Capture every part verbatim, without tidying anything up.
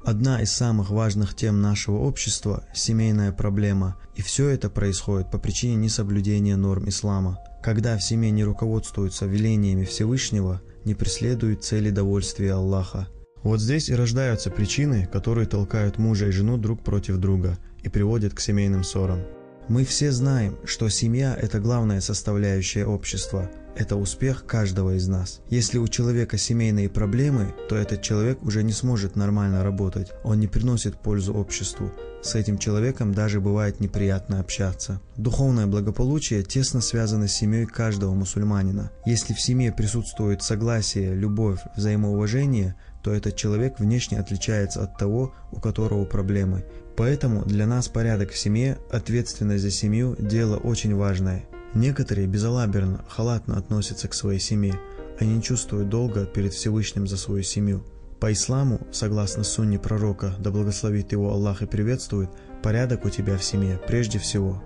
Одна из самых важных тем нашего общества — семейная проблема, и все это происходит по причине несоблюдения норм ислама. Когда в семье не руководствуются велениями Всевышнего, не преследуют цели довольствия Аллаха. Вот здесь и рождаются причины, которые толкают мужа и жену друг против друга и приводят к семейным ссорам. Мы все знаем, что семья — это главная составляющая общества. Это успех каждого из нас. Если у человека семейные проблемы, то этот человек уже не сможет нормально работать, он не приносит пользу обществу. С этим человеком даже бывает неприятно общаться. Духовное благополучие тесно связано с семьей каждого мусульманина. Если в семье присутствует согласие, любовь, взаимоуважение, то этот человек внешне отличается от того, у которого проблемы. Поэтому для нас порядок в семье, ответственность за семью — дело очень важное. Некоторые безалаберно, халатно относятся к своей семье. Они не чувствуют долга перед Всевышним за свою семью. По исламу, согласно сунне пророка, да благословит его Аллах и приветствует, порядок у тебя в семье прежде всего.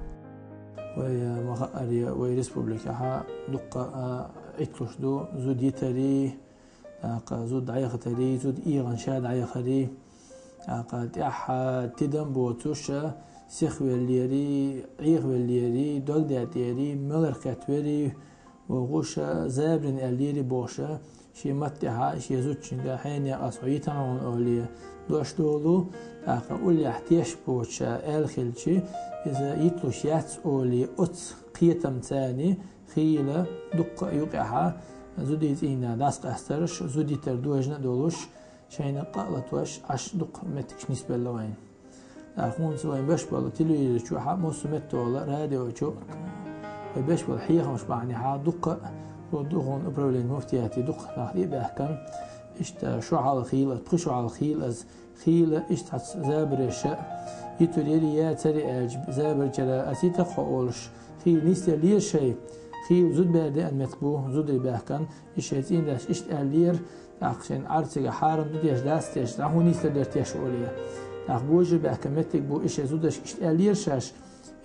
Вай, э, ма хаъара, вай республикехьа дуккха, э, итлуш ду, зуда йитари, тӀаккха зуда дӀаяхийтари, зуда эгӀан ша дӀаяхари, тӀаккха тӀехьа тидам боцуш, сихвеллери, Ӏехавеллери, дог датӀери, мелар кхетавери, вогӀуш, забаран аьллери бохуш, шен маттахьа, шен зудчуьнга хьенех аз хьо йитан хьуна олий, дош долу, тӀаккха уллехь теш боцуш аьлла хилча, иза йитлуш яц олий, оцу кхетамца царна хийла дуккха а юкъехьа, зудий цӀийнда дӀасакъастарш, зуда йитар дожна а долуш, шайна къа а латош, Ӏаш дуккха меттигаш нисбелла вайна. ТӀаккха хӀинца вайн беш болу телевизор чохьа массо а меттехула, радио чу, вай беш болу хьехамаш бахьанехьа дуккха а, цу духовный управление муфтияти дуккха нах тӀе а баьхкина, иштта шо хьалха хийла, пхи шо хьалха хийла ас, хийла иштта хьаца забараш а, йитур яри яцари аьлча, забарчара ас йита-кх хьо олуш, хийла нисделлера шайн, хийла зуда бер деана меттиг бу, зударий баьхкина, и шайн цӀийнда дас иштта аьллера, тӀаккха шайна Ӏар цига хьарам ду деш, дац деш, дӀа хӀун нисделлера теш олий. ТӀаккха божарий баьхкина меттиг бу, и шайн зудашка иштта аьллера шаьш,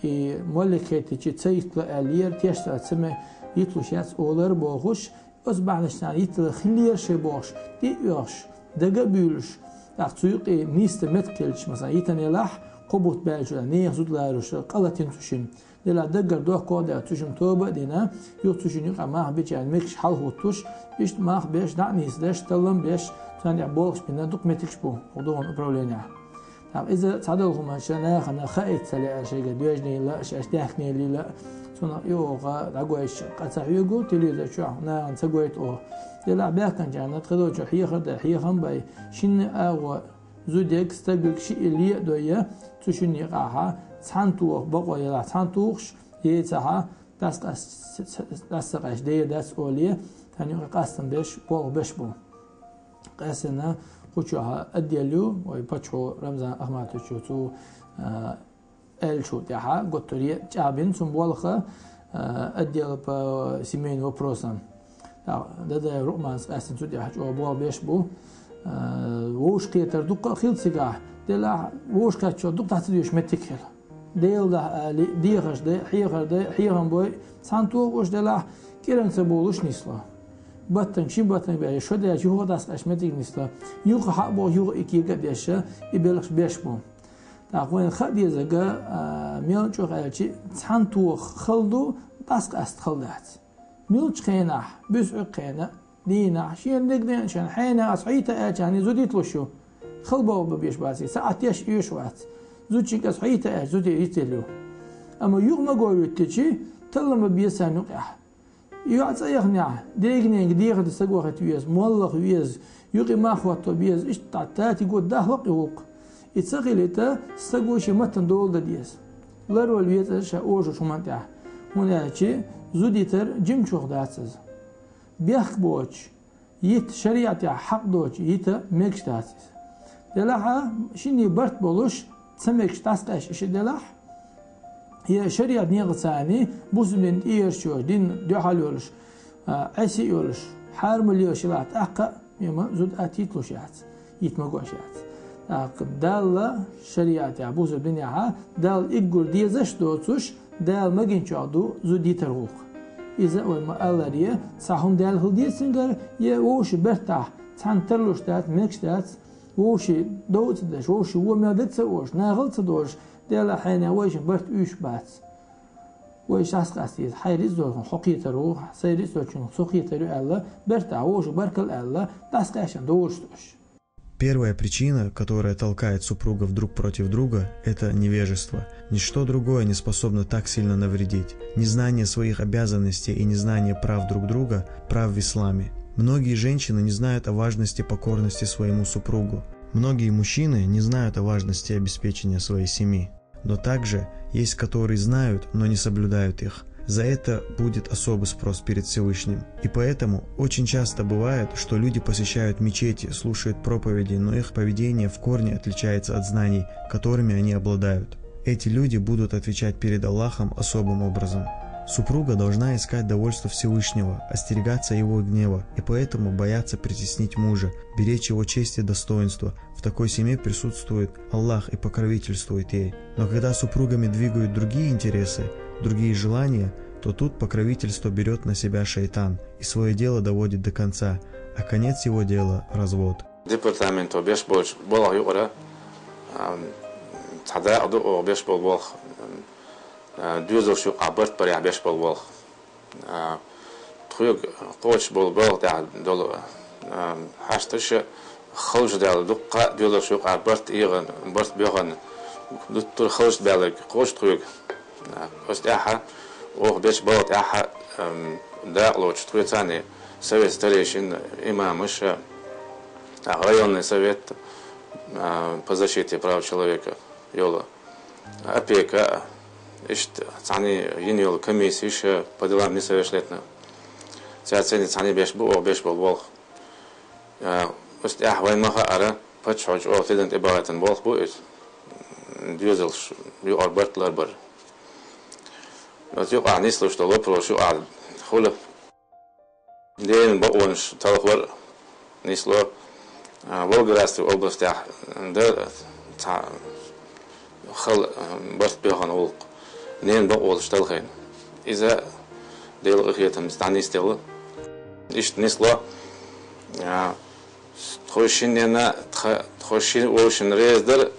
и моллиг хетичи ца йитла аьллера, теш ца ца ме йитлуш яц олар бохуш, оцу бахьанаш царна йиттала хиллера шайн бохуш, тӀе а оьхуш, дага а буьйлуш, тӀаккха цу юкъе нийса меттиг хилча, масала, йитан елахь, кхо бутт баьллачу нехан зуда ларуш, къа латийна цу шимма. Делахь даггара дохко а даьлла, цу шимма тоба а дина, юха цу шина юкъа мах бичарна мегаш хьалахӀуттуш, иштта мах беш, дӀа а нийса деш, таллам беш, царна тӀехь болх бина дукха меттигаш бу, хӀокху духовный управлениехь. ТӀаккха иза цхьадолу хӀуманаш нахана хаийта ца лаьа шайга доьжнийла, шаьш даьхкинеллийла, цунах и оха дӀагойша къа ца хьоьгу, телевизор чохь нахана ца гойту оха. Делахь баьхкинчарна тхедочу хьехар дай, хьехам бай, шинна агӀо зудег, стагег шиъ ле а дойя, цу шинна юкъахьа цхьаьна тоха бакъо елахь цхьаьна тухуш, ецахьа, дас къас-, дас ца къаьш дер дац оле, тхан юкъа къастам беш, болх беш бу. Къаьсттина кху чохь отдел ю, вай паччахьо Рамзан Ахматовичу цу, а, аьллачул тӀаьхьа, готтуре чӀагӀбина цунна болх, а, отдел по семейным вопросам. ТӀаккха Дадаев Рукъманца къаьсттина цу тӀехь чӀогӀа болх беш бу. А, вовшахкхетар дуккха а хила цигахь, делахь вовшахкхетчо дукха дӀа ца доьшу меттиг хила. Делан дуьхьа али, дехаш дай, хьехар дай, хьехам бой, цхьаьна тоха уьш делахь, кӀиранца болуш нисло. Баттанга, шин баттанга беш, шо даьлча юха дас къаьш меттиг нисло. Юха хьа а боху, юха и кега а деш, и белхаш беш бу. ТӀаккха вайна хаа дезарг, а, мел чӀогӀа аьлча, цхьаьна тоха хала ду, дас къаьста хала дац. Муьлххачу хенахь, буьсу Ӏуьйкхена, дийнахь, шена дегнен шен хьенех аз хьо йита аьлча, хьан зуда йитлуш ю. Хала боху бан беш бац, саӀат еш оьшуш вац. Зудчуьнга аз хьо йита аьлча, зуда йителла ю. Амма юха ма гой вуьттичи, таллам бан беза царна юкъехь. ЙоӀ цӀа яхнехь, дегненга дехар де стаг вахийта веза, моллах веза, юкъе мах хӀотто беза, иштта дӀа татиго дахлакъ и гӀуллакх. И ца хилийта, стаго шен маттана дола дан деза. Ларвала веза ша ожуш хӀуманна тӀехь. ХӀунда аьлча зуда йитар жимачух дац иза. Бехк боцуш, йита шариӀатехь хьакъ доцуш йита мегаш дац иза. Делахьа, шинне барт болуш, ца мегаш дас къаьш иша делахь, я шариӀат некъаца царна, бусулба дин тӀера йолуш, дин дуьхьал йолуш, а, Ӏеси а йолуш, хьарам лелаш елахь тӀаккха а, мема зуда атта йитлуш яц, йита ма гош яц. ТӀаккха Далла шариӀатехь, бусулба динехьа, Далла уггар дезаш а доцуш, Дала магийначохь ду зуда йитар гӀуллакх. Иза вай ма-аллара, цхьа хӀума даьлла хила деза цуьнгара, я вовшийн бертахь цхьаьна тарлуш дац, мегаш дац, Вовши дов ца деш, вовши во мел де ца ош, нахал ца дош, Дела хьайна вайшин барт уьш бац. Вай шас къастийз, хьай риззорхун хьо кхетар ву, сай риззорчун со кхетар ю аьлла, бертахь вовши баркал аьлла, дас къаьшан довш туш. Первая причина, которая толкает супругов друг против друга, это невежество. Ничто другое не способно так сильно навредить. Незнание своих обязанностей и незнание прав друг друга, прав в исламе. Многие женщины не знают о важности покорности своему супругу. Многие мужчины не знают о важности обеспечения своей семьи. Но также есть, которые знают, но не соблюдают их. За это будет особый спрос перед Всевышним. И поэтому очень часто бывает, что люди посещают мечети, слушают проповеди, но их поведение в корне отличается от знаний, которыми они обладают. Эти люди будут отвечать перед Аллахом особым образом. Супруга должна искать довольство Всевышнего, остерегаться его гнева и поэтому бояться притеснить мужа, беречь его честь и достоинство. В такой семье присутствует Аллах и покровительствует ей. Но когда супругами двигают другие интересы, другие желания, то тут покровительство берет на себя шайтан и свое дело доводит до конца, а конец его дела – развод. Департаменто беш болча болх юкъара, ам, цхьа дакъа ду оха беш болу болх, ам, а, доьзалш юкъахь барт барехь беш болу болх. А, тхоьга кхочуш болу балха тӀехь долу, а, хьашташа халш даьлла дуккха а доьзалш юкъахь барт эгӀана, барт боьхана, дуттур халш баьлларг кхочуш тхоьга. А, оцу тӀаьхьа, оха бечу балха тӀаьхьа, ам, дакъалоцуш тхоьца цхьаьна совет старейшин, имамаш, а, районный совет, а, по защите прав человека йолу. Опека, иштта цхьаьна йина йолу комиссиш по делам несовершеннолетних. Цаьрца цхьаьна беш бу, оха беш болу болх. А, оцу тӀехь вайн ма хаьара, паччахьо чӀогӀа тидам тӀебахийтина болх бу иза. Доьзалш юкъара барт ларбар. Оцу юкъахь нислуш долу вопросаш юкъахь хуьлу. Ненан бакъонаш талхор нисло, а, Волгоградской областехь дара цхьа хала, а, барт боьхана гӀуллакх. Ненан бакъонаш талхийна. Иза Делан къинхетамца дӀанисделла. Иштта нисло, а, тхо шиннена, тха-, тхо шин вовшийн реза дара,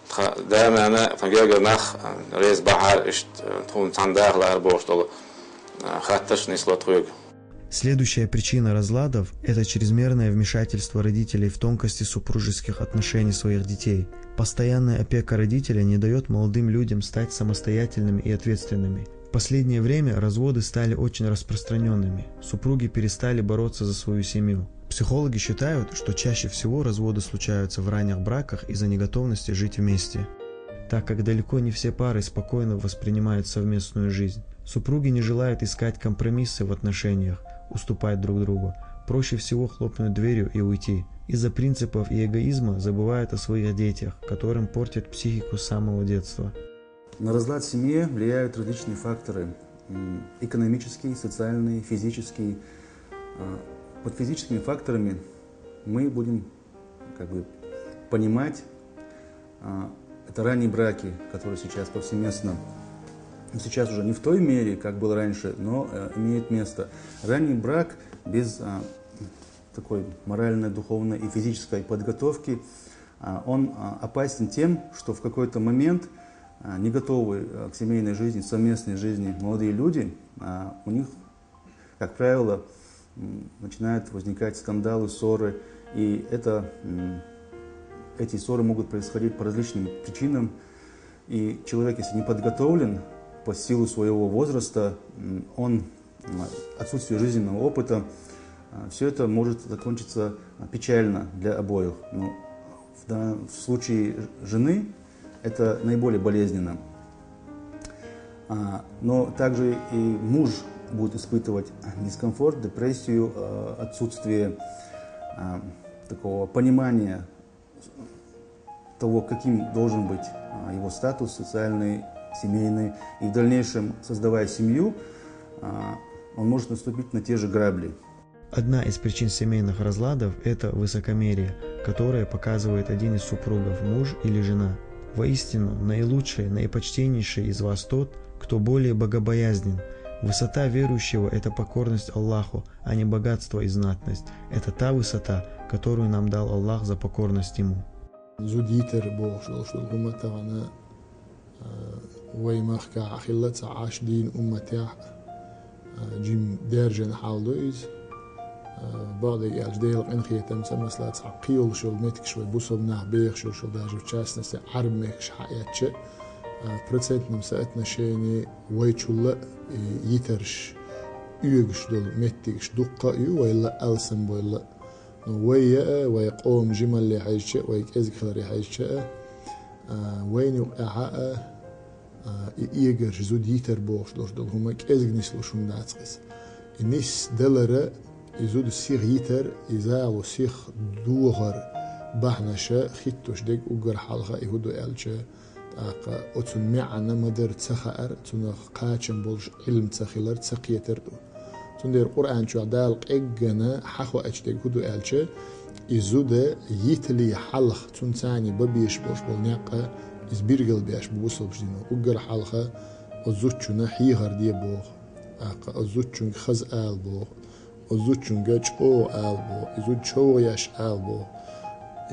тхан да-нана, тхан гергара нах реза бахьара, иштта тхуна цхьаьна даха лаьара бохуш долу, а, хаттарш нисло тхоьга. Следующая причина разладов – это чрезмерное вмешательство родителей в тонкости супружеских отношений своих детей. Постоянная опека родителя не даёт молодым людям стать самостоятельными и ответственными. В последнее время разводы стали очень распространёнными. Супруги перестали бороться за свою семью. Психологи считают, что чаще всего разводы случаются в ранних браках из-за неготовности жить вместе, так как далеко не все пары спокойно воспринимают совместную жизнь. Супруги не желают искать компромиссы в отношениях, уступать друг другу. Проще всего хлопнуть дверью и уйти. Из-за принципов и эгоизма забывают о своих детях, которым портят психику с самого детства. На разлад в семье влияют различные факторы. М, экономический, социальный, физический. А, под физическими факторами мы будем как бы понимать, а, это ранние браки, которые сейчас повсеместно, ну, сейчас уже не в той мере, как было раньше, но, э, имеют место. Ранний брак без, а, такой моральной, духовной и физической подготовки, а, он, а, опасен тем, что в какой-то момент, а, не готовые, а, к семейной жизни, совместной жизни молодые люди, а, у них, как правило, м, начинают возникать скандалы, ссоры, и это, м, эти ссоры могут происходить по различным причинам, и человек, если не подготовлен по силу своего возраста, м, он, м, отсутствие жизненного опыта, а, всё это может закончиться, а, печально для обоих. Но в дан-, в случае ж-, жены это наиболее болезненно. А, но также и муж будет испытывать дискомфорт, депрессию, а, отсутствие, а, такого понимания того, каким должен быть, а, его статус социальный, семейный. И в дальнейшем, создавая семью, а, он может наступить на те же грабли. Одна из причин семейных разладов – это высокомерие, которое показывает один из супругов, муж или жена. Воистину, наилучший, наипочтеннейший из вас тот, кто более богобоязнен, Высота верующего — это покорность Аллаху, а не богатство и знатность. Это та высота, которую нам дал Аллах за покорность Ему. Зуда йитар бохуш долуш долу хӀума тахана, а, вай махкахь а хилла ца Ӏаш дийна умматехь, а, жим даьржина хьал ду иза. А, бакъдерг аьлча, Делан къинхетамца, масала, цхьа кхийолуш йолу меттигаш вай бусалба нах бехаш йолуш йолу, даже в частности Ӏарб мехкаш хьаэцча, а, процентном соотношении вайчулла а и йитарш, оьгуш долу меттигаш дуккха а ю, вай ла алсам вай ла. Ну, вай а, вай къоман жималле хьаьжча а, вай кӀезиг хиларе хьаьжча а, а, вайна юкъахь а, а, и оьгуш зуда йитар бохуш долуш долу хӀума кӀезиг нислуш хӀума дац иза. И нисдалара, и зуда сиха йитар, и загӀо сиха дохар бахьанаша хӀиттош дерг уггар хьалха и хӀун ду аьлча, тӀаккха оцу маьӀна ма-дарра ца хаар, цунах кхачам болуш Ӏилма ца хилар, ца кхетар ду. Цундела Къуръан чохь Дала къеггина хьахоуьйтуш дерг хӀун ду аьлча, и зуда йитале хьалха цунна царний бан безаш болуш болу некъ, иза билгалбеш бу бусалба дино. Уггар хьалха оцу зудчунна хьехар де боху, тӀаккха оцу зудчуьнга хаза ала боху, оцу зудчуьнга чӀогӀа ала боху, и зуда човгӀа еш ала боху,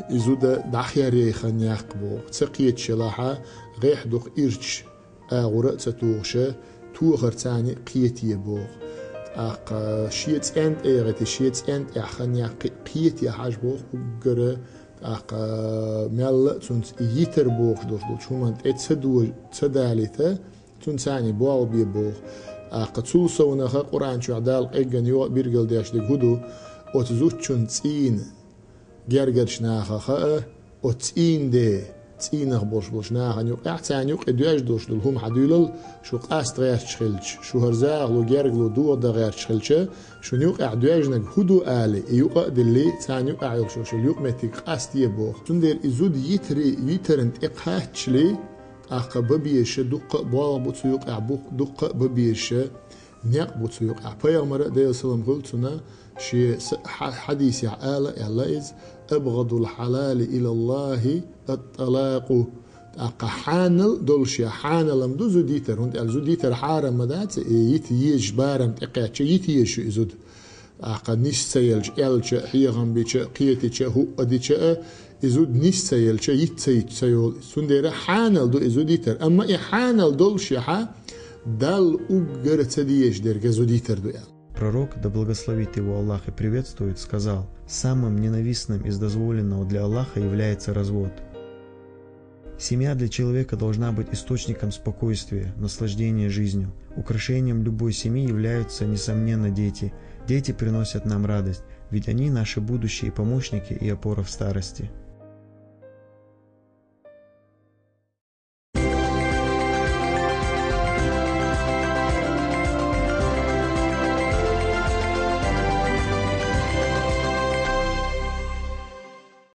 и зуда дӀахеръяйхана яккха боху. Ца кхеташ елахь а, гӀехь дукха ирча агӀора а ца тухуша, тохар царний кхете боху. ТӀаккха шен цӀен тӀе а гӀити, шен цӀен тӀехь хан яккхий кхете хьажа боху уггара, тӀаккха мелла а цунца йитар бохуш долуш долчу хӀуманна тӀе ца до-, ца далийта, цунна царний болх бе боху. ТӀаккха цул совнаха Къуръан чохь Дала къеггина юха а билгалдеш дерг хӀун ду, оцу зудчун цӀийнан гергарчу нахах а, оцу цӀийнан де, цӀийнах болуш болчу нахана юкъахь, царна юкъе доьжна долуш долу хӀума хьан дуьйлал, шу къаста гӀерташ хилча, шу хӀара загӀало, гергалу дохо дан гӀерташ хилча, шуна юкъахь доьжнарг хӀун ду алий, и юкъа а диллий, царна юкъахь йолуш йолу юкъаметтиг къастае боху. Цундела и зуда йитаре, йитарна тӀе кхаччале, тӀаккха бан безаша дуккха а болх бу цу юкъахь, бу-, дуккха а бан безаша некъ бу цу юкъахь. Пайхамара, Делан салам хуьлда цунна, шен са-, хьа-, хьадисехь ала а аьлла иза: «АбгӀадул хьалали илаллахӀи ат-талакъу». ТӀаккха хьанал долуш я, хьанал-м ду зуда йитар, хӀунда аьлча зуда йитар хьарам ма дац, и йита езаш барам тӀекхаьчча, йита езаш ю и зуда. ТӀаккха нис ца елча, аьлча а, хьехам бича а, кхетича а, хӀуъа дича а, и зуда нис ца елча, йита ца йитча ца йолу. Цундела хьанал ду и зуда йитар. Амма и хьанал долуш яхьа, Далла уггар ца дезаш дерг зуда йитар ду аьлла. Пророк, да благословит его Аллах и приветствует, сказал: «Самым ненавистным из дозволенного для Аллаха является развод». Семья для человека должна быть источником спокойствия, наслаждения жизнью. Украшением любой семьи являются, несомненно, дети. Дети приносят нам радость, ведь они наши будущие помощники и опора в старости.